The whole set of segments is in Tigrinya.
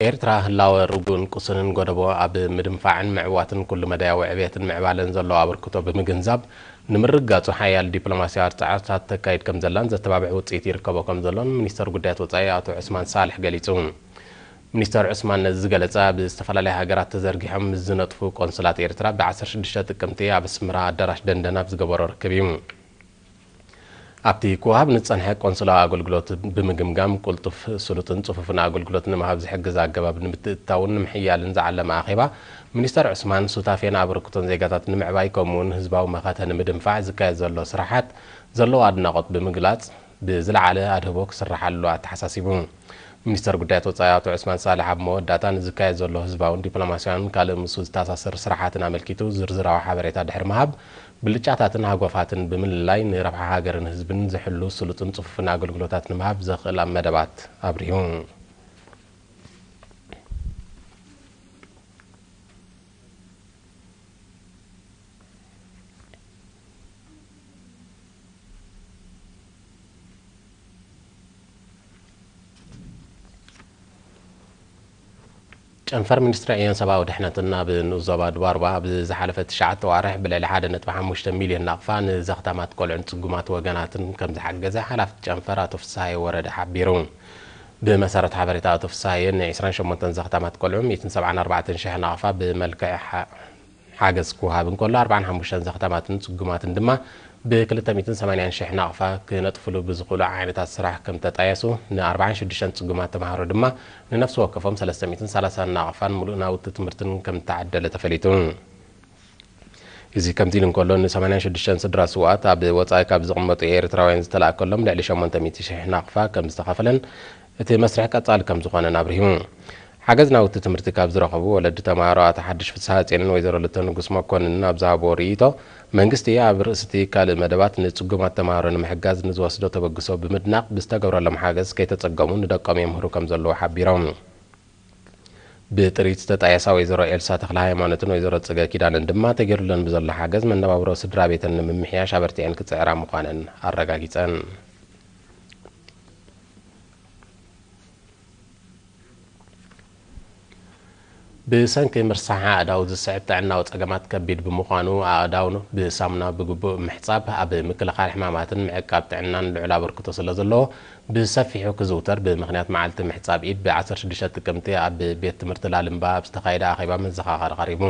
ኤርትራ ህላወ ርጉእን ቅሱንን ጎደቦ ኣብ ምድንፋዕን ምዕዋትን ኩሉ መዳያዊ ዕብየትን ምዕባለን ዘለዎ ኣበርክቶ ብምግንዛብ፣ ንምርግጋጹ ሓያል ዲፕሎማስያዊ ጻዕርታት ተካይድ ከም ዘላን ዘተባብዕ ውጽኢት ይርከቦ ከም ዘሎን ሚኒስተር ጉዳያት ወጻኢ ኣቶ ዑስማን ሳልሕ ገሊጹ። ሚኒስተር ዑስማን ነዚ ዝገለጸ፣ ኣብ ዝተፈላለያ ሃገራት ተዘርጊሖም ምስ ዝነጥፉ ቆንስላት ኤርትራ ብ16 ጥቅምቲ ኣብ ኣስመራ ኣዳራሽ ደንደን ኣብ ዝገበሮ ርክብ እዩ። ኣብቲ ክወሃብ ንጸንሐ ቆንስላዊ ኣገልግሎት ብምግምጋም፣ ቅልጡፍ፣ ስሉጥን ጽፉፍን ኣገልግሎት ንምሃብ ዝሕግዝ ኣገባብ ንምትእትታውን ንምሕያልን ዝዓለመ ኣኼባ፣ ሚኒስተር ዑስማን፣ ሱታፌን ኣበርክቶን ዜጋታት ንምዕባይ፣ ከምኡውን ህዝባዊ መኸተ ንምድንፋዕ ዝካየድ ዘሎ ስራሓት ዘለዎ ኣድናቖት ብምግላጽ፣ ብዝለዓለ ኣድህቦ ክስርሓሉ ኣተሓሳሲቡ። ሚኒስተር ጉዳያት ወጻኢ ኣቶ ዑስማን ሳልሕ ኣብ መወዳእታ፣ ንዝካየድ ዘሎ ህዝባውን ዲፕሎማስያውን ካልእ ምስኡ ዝተኣሳሰር ስራሓትን ኣመልኪቱ ዝርዝራዊ ሓበሬታ ድሕሪ ምሃብ፣ ብልጫታትን ሃጓፋትን ብምልላይ፣ ንረብሓ ሃገርን ህዝብን ዝሕሉ ስሉጥን ጽፉፍን ኣገልግሎታት ንምሃብ ዘኽእል መደባት ኣብሪሁ። ጨንፈር ሚኒስትሪ ዕዮን ሰብኣዊ ድሕነትን ኣብ ንኡስ ዞባ ድባርባ ኣብ ዝሓለፈ ትሽዓተ ዋርሕ ብልዕሊ ሓደ ነጥቢ ሓሙሽተ ሚልዮን ናቕፋ ንዘኽታማት ቆልዑን ጽጉማት ወገናትን ከም ዝሓገዘ ሓላፊ ጨንፈር ኣቶ ፍስሃየ ወረደ ሓቢሩ። ብመሰረት ሓበሬታ ኣቶ ፍስሃየ፣ ን28 ዘኽታማት ቆልዑ ሚእትን ሰብዓን ኣርባዕተን ሽሕ ናቕፋ ብመልክዕ ሓ-፣ ሓገዝ ክወሃብ እንከሎ፣ ኣርባዓን ሓሙሽተን ዘኽታማትን ጽጉማትን ድማ ብ280 ሽሕ ናቕፋ ክነጥፍሉ ብዝኽእሉ ዓይነታት ስራሕ ከም ተጣየሱ፣ ን46 ጽጉማት ተምሃሮ ድማ ንነፍሲ ወከፎም ሰለስተ ሚእትን ሰላሳን ናቕፋን ምሉእ ናውቲ ትምህርትን ከም ተዓደለ ተፈሊጡ። እዚ ከምዚ ኢሉ እንከሎ፣ ን86 ስድራ ስውኣት ኣብ ወጻኢ ካብ ዝቕመጡ ኤርትራውያን ዝተላእከሎም ልዕሊ ሸሞንተ ሚእቲ ሽሕ ናቕፋ ከም ዝተኸፈለን እቲ መስርሕ ቀጻሊ ከም ዝኾነን ኣብሪሁ። ሓገዝ ናውቲ ትምህርቲ ካብ ዝረኸቡ ወለዲ ተምሃሮ ኣቶ ሓድሽ ፍስሃጽዮንን ወይዘሮ ልተ ንጉስ መኮንንን ኣብ ዝሃብዎ ርእይቶ፣ መንግስቲ ኣብ ርእሲ እቲ ካልእ መደባት ንጽጉማት ተምሃሮ ንምሕጋዝ ንዝወስዶ ተበግሶ ብምድናቕ፣ ብዝተገብረሎም ሓገዝ ከይተጸገሙ ንደቆም የምህሩ ከም ዘለዉ ሓቢሮም። ብጥሪት ዝተጣየሳ ወይዘሮ ኤልሳ ተኽለ ሃይማኖትን ወይዘሮ ጽገ ኪዳንን ድማ ተገይሩለን ብዘሎ ሓገዝ መነባብሮ ስድራ ቤተን ንምምሕያሽ ኣበርቲዐን ክጽዕራ ምዃነን ኣረጋጊጸን። ብሰንኪ ምርሳሕ ኣእዳው ዝስዕብ ጥዕናዊ ጸገማት ከቢድ ብምዃኑ፣ ኣእዳው ብሳሙና ብግቡእ ምሕጻብ ኣብ ምክልኻል ሕማማትን ምዕቃብ ጥዕናን ልዑል ኣበርክቶ ስለ ዘለዎ፣ ብሰፊሑ ክዝውተር ብምኽንያት መዓልቲ ምሕጻብ ኢድ ብ16 ጥቅምቲ ኣብ ቤት ትምህርቲ ላልምባ ኣብ ዝተኻየደ ኣኼባ መዘኻኸሪ ቀሪቡ።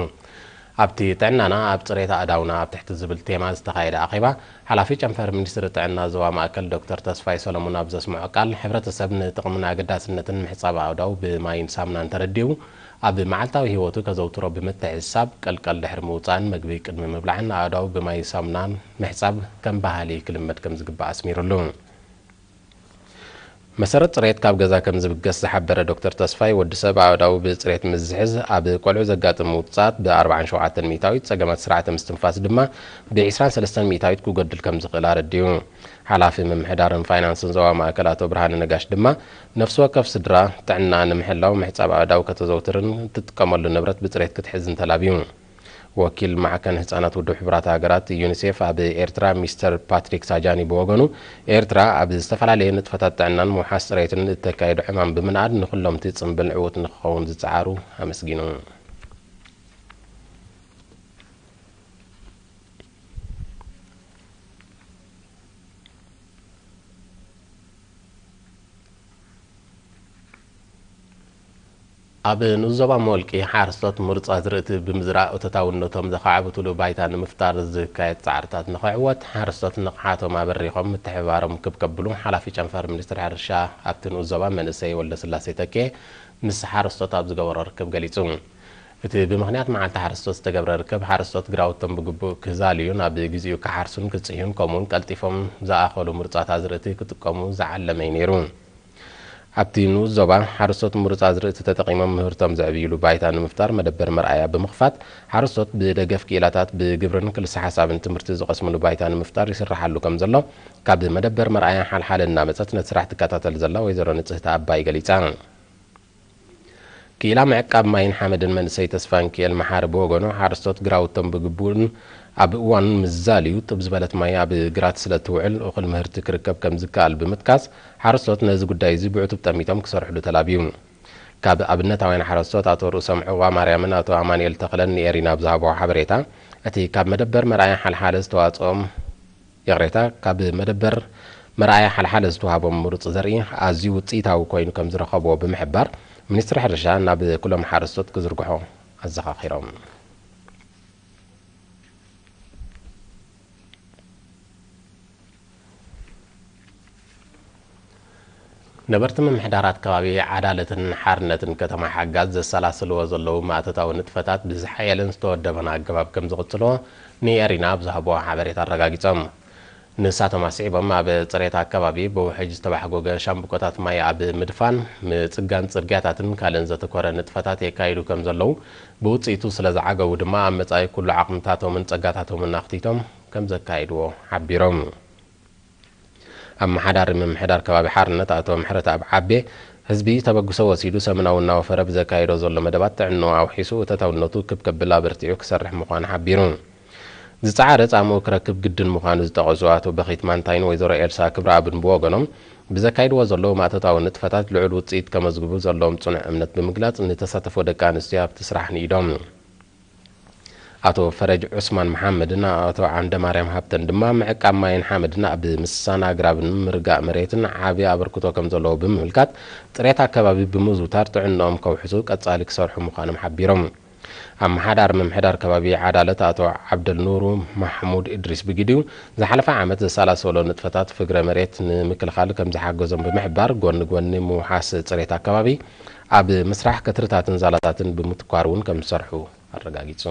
ኣብቲ ጥዕናና ኣብ ጽሬት ኣእዳውና ኣብ ትሕቲ ዝብል ቴማ ዝተኻየደ ኣኼባ፣ ሓላፊ ጨንፈር ሚኒስትሪ ጥዕና ዞባ ማእከል ዶክተር ተስፋይ ሰሎሞን ኣብ ዘስምዖ ቃል፣ ሕብረተሰብ ንጥቕምን ኣገዳስነትን ምሕጻብ ኣእዳው ብማይን ሳሙናን ተረዲኡ፣ ኣብ መዓልታዊ ህይወቱ ከዘውትሮ ብምትሕስሳብ፣ ቀልቀል ድሕሪ ምውጻእን መግቢ ቅድሚ ምብላዕን ኣእዳው ብማይ ሳሙናን ምሕጻብ ከም ባህሊ ክልመድ ከም ዝግባእ ኣስሚሩሉ። መሰረት ጽሬት ካብ ገዛ ከም ዝብገስ ዝሓበረ ዶክተር ተስፋይ፣ ወዲ ሰብ ኣእዳው ብጽሬት ምስ ዝሕዝ፣ ኣብ ቆልዑ ዘጋጥም ውጻት ብ47 ሚእታዊት፣ ጸገማት ስርዓተ ምስትንፋስ ድማ ብ23 ሚእታዊት ክጎድል ከም ዝኽእል ኣረዲኡ። ሓላፊ ምምሕዳርን ፋይናንስን ዞባ ማእከል ኣቶ ብርሃነ ነጋሽ ድማ፣ ነፍሲ ወከፍ ስድራ ጥዕና ንምሕላው ምሕጻብ ኣእዳው ከተዘውትርን ትጥቀመሉ ንብረት ብጽሬት ክትሕዝን ተላብዩ። ወኪል ማዕከን ህጻናት ውድብ ሕቡራት ሃገራት ዩኒሴፍ ኣብ ኤርትራ ሚስተር ፓትሪክ ሳጃኒ ብወገኑ፣ ኤርትራ ኣብ ዝተፈላለየ ንጥፈታት ጥዕናን ምውሓስ ጽሬትን እተካየዶ ዕማም ብምንኣድ፣ ንኹሎምቲ ጽምብል ዕዉት ንክኸውን ዝጸዓሩ ኣመስጊኑ። ኣብ ንኡስ ዞባ መወልቂ ሓረስቶት ምሩፅ ኣዝርእቲ ብምዝራእ እቶታውነቶም ዘኻዕብትሉ ባይታ ንምፍጣር ዝካየድ ጻዕርታት ንኽዕወት፣ ሓረስቶት ንቕሓቶም ኣበሪኾም ምትሕብባሮም ክብ ከብሉ ሓላፊ ጨንፈር ሚኒስትሪ ሕርሻ ኣብቲ ንኡስ ዞባ መንእሰይ ወልደስላሴ ተኬ ምስ ሓረስቶት ኣብ ዝገበሮ ርክብ ገሊጹ። እቲ ብምኽንያት መዓልቲ ሓረስቶት ዝተገብረ ርክብ፣ ሓረስቶት ግራውቶም ብግቡእ ክዛልዩን ኣብ ግዚኡ ክሓርሱን ክጽህዩን፣ ከምኡውን ቀልጢፎም ዝኣኸሉ ምሩጻት ኣዝርእቲ ክጥቀሙ ዝዓለመ እዩ ነይሩ። ኣብቲ ንኡስ ዞባ፣ ሓረስቶት ምሩጽ ኣዝርእቲ ተጠቒሞም ምህርቶም ዘዕብይሉ ባይታ ንምፍጣር መደበር መርኣያ ብምኽፋት፣ ሓረስቶት ብደገፍ ክኢላታት ብግብርን ክልሰ ሓሳብን ትምህርቲ ዝቐስምሉ ባይታ ንምፍጣር ይስርሓሉ ከም ዘሎ፣ ካብ መደበር መርኣያ ሓልሓለ እናመጸት ነቲ ስራሕ ትከታተል ዘላ ወይዘሮ ንጽህቲ ኣባይ ገሊጻ። ክኢላ ምዕቃብ ማይን ሓመድን መንእሰይ ተስፋንኪኤል መሓሪ ብወገኑ፣ ሓረስቶት ግራውቶም ብግቡእን ኣብ እዋኑን ምስ ዛልዩ፣ ጥብ ዝበለት ማይ ኣብ ግራት ስለ ትውዕል፣ እኹል ምህርቲ ክርከብ ከም ዝከኣል ብምጥቃስ፣ ሓረስቶት ነዚ ጉዳይ እዚ ብዕቱብ ጠሚቶም ክሰርሕሉ ተላብዩ። ካብ ኣብነታውያን ሓረስቶት ኣቶ ርእሶም ዕቑባ ማርያምን ኣቶ ኣማኑኤል ተኽለን ንኤሪና ኣብ ዝሃብዎ ሓበሬታ፣ እቲ ካብ መደበር መርኣያ ሓልሓለ ዝተዋጽኦም፣ ይቕሬታ፣ ካብ መደበር መርኣያ ሓልሓለ ዝተዋህቦም ምሩጽ ዘርኢ ኣዝዩ ውጽኢታዊ ኮይኑ ከም ዝረኸብዎ ብምሕባር፣ ሚኒስትሪ ሕርሻ ናብ ኩሎም ሓረስቶት ክዝርግሖ ኣዘኻኺሮም። ነበርቲ ምምሕዳራት ከባቢ ዓዳለትን ሓርነትን ከተማ ሓጋዝ ዘሰላስልዎ ዘለዉ ማእተታዊ ንጥፈታት ብዝሓየለን ዝተወደበን ኣገባብ ከም ዝቕጽልዎ ንኤሪና ኣብ ዝሃብዎ ሓበሬታ ኣረጋጊጾም። ንሳቶም ኣስዒቦም፣ ኣብ ጽሬት ኣከባቢ ብውሕጅ ዝተባሕጎገ ሻምብቆታት ማይ ኣብ ምድፋን፣ ምጽጋን ጽርግያታትን ካልእን ዘተኮረ ንጥፈታት የካይዱ ከም ዘለዉ፣ ብውጽኢቱ ስለ ዝዓገቡ ድማ ኣብ መጻኢ ኩሉ ዓቕምታቶምን ጸጋታቶምን ኣኽቲቶም ከም ዘካይድዎ ሓቢሮም። ኣመሓዳሪ ምምሕዳር ከባቢ ሓርነት ኣቶ ምሕረተኣብ ዓቤ፣ ህዝቢ ተበግሶ ወሲዱ ሰሙናዊ እናወፈረ ብዘካየዶ ዘሎ መደባት ጥዕንኡ ኣውሒሱ እተታውነቱ ክብ ከብል ኣበርቲዑ ክሰርሕ ምዃኑ ሓቢሩ። ዝጸዓረ ጻምኡ ክረክብ ግድን ምዃኑ ዝጠቐሱ ኣቶ በኺት ማንታይን ወይዘሮ ኤልሳ ክብረኣብን ብወገኖም፣ ብዘካይድዎ ዘለዉ ማእቶታዊ ንጥፈታት ልዑል ውጽኢት ከመዝግቡ ዘለዎም ጽኑዕ እምነት ብምግላጽ፣ ንተሳተፎ ደቂ ኣንስትዮ ኣብቲ ስራሕ ንኢዶም። ኣቶ ፈረጅ ዑስማን መሓመድን ኣቶ ዓንደ ማርያም ሃብተን ድማ ምዕቃብ ማይን ሓመድን ኣብ ምስሳን ኣግራብን ምርጋእ መሬትን ዓቢ ኣበርክቶ ከም ዘለዎ ብምምልካት፣ ጽሬት ኣከባቢ ብምዝውታር ጥዕንኦም ከውሕሱ ቀጻሊ ክሰርሑ ምዃኖም ሓቢሮም። ኣመሓዳሪ ምምሕዳር ከባቢ ዓዳለት ኣቶ ዓብደልኑሩ ማሕሙድ እድሪስ ብግዲኡ፣ ዝሓለፈ ዓመት ዘሰላሰሎ ንጥፈታት ፍግረ መሬት ንምክልኻል ከም ዝሓገዞም ብምሕባር፣ ጎኒ ጎኒ ምውሓስ ጽሬት ኣከባቢ ኣብ ምስራሕ ከትርታትን ዛላታትን ብምትኳር እውን ከም ዝሰርሑ ኣረጋጊጹ።